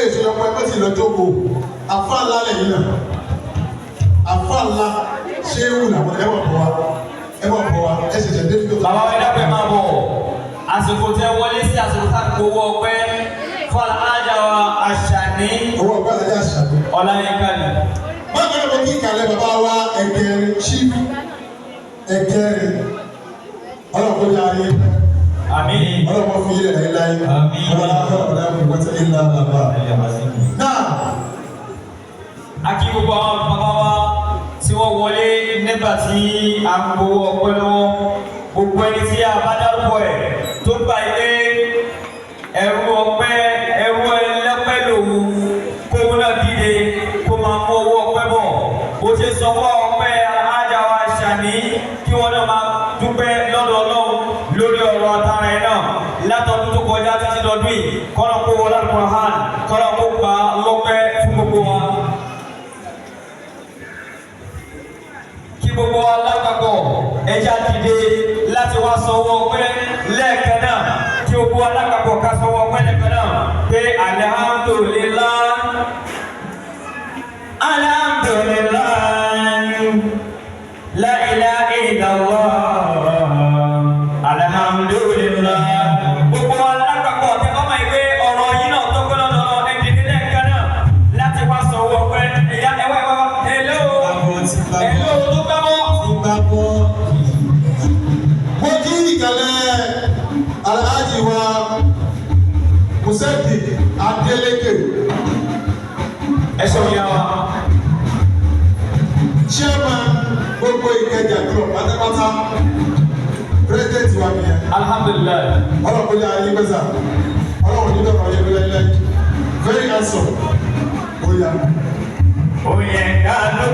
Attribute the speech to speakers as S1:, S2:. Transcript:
S1: Ìṣòyọpọ̀ ẹgbẹ́ tí lọ jókòó. Àfa ńlá lẹ́yìn náà, àfa ńlá ṣéwù làwọn. Ẹ wọ̀ bọ̀ wá, ẹ wọ̀ bọ̀ wá, ẹ ṣẹ̀ṣẹ̀ dé tó.
S2: Bàbá wa, ẹ dákun, ẹ máa bọ̀. Àsìkò tẹ wọlé sí, àsìkò tá a gbowó ọpẹ́ fún Alhaja wa Àṣàní.
S1: Owó ọgbà àti Àṣàní.
S2: Ọláyínká ni.
S1: Bákan náà, mo kí ìkàlẹ̀ bàbá wa Ẹ̀gẹ̀rin, Chief Ẹ̀gẹ̀rin. Ọlọ́run kó yá ayé.
S2: Àmín.
S1: Ọlọ́run kó fi ilẹ̀ láyé láyé.
S2: Àmín.
S1: Ọlọ́run kó wọ́n ti ńlá bàbá. Náà.
S2: A kí gbogbo àwọn bàbá wa tí wọ́n wọlé nígbà tí a ń gbowó ọpẹ́ lọ́wọ́. Gbogbo ẹni tí a bá dárúkọ ẹ̀ tó gbà yí pé ẹrú ọpẹ́, ẹrú ẹlẹ́pẹ́ lòun, kóun náà dìde kó máa mú owó ọpẹ́ bọ̀. Bó ṣe sanwó ọpẹ́ Alhaja wa Àṣàní, kí wọ́n náà máa dúpẹ́ lọ́dọ̀ Ọlọ́run lórí ọ̀rọ̀ àtàrà ẹ̀ náà látọdún tó kọjá títí dọdún yìí. Kọ́nà kó wọlé Al-Qur'an, kọ́nà kó gbà lọ́pẹ́ fún gbogbo wa. Kí gbogbo wa lápapọ̀, ẹja dìde láti wá sanwó ọpẹ́ lẹ́ẹ̀kan náà. Kí gbogbo wa lápapọ̀ ká sanwó ọpẹ́ lẹ́ẹ̀kan náà pé alhamdulillah, alhamdulillah, la ilaha illallah, alhamdulillah. Gbogbo wa lápapọ̀ tẹ bá máa gbé ọ̀rọ̀ yìí náà tó gbọ́dọ̀ lọ́nà, ẹ dìde lẹ́ẹ̀kan náà láti wá sanwó ọpẹ́. Ẹ̀yà ẹ̀wá ẹ̀wá, hello, hello tó gbá mọ́.
S1: Gbàgbọ́. Mo kí ìkàlẹ̀ Alhaji wa Musedi Adeleke.
S2: Ẹ ṣeun yá wa.
S1: Chairman gbogbo Ìkẹjà club pátápátá, president wa nìyẹn.
S2: Alhamdulillahi.
S1: Ọlọ́run kò ní ayé gbèsà, Ọlọ́run ní dọ̀rọ̀ ayé gbèsà ilẹ̀. Very handsome, ó yá.
S2: Ó yẹ ká dúpẹ́.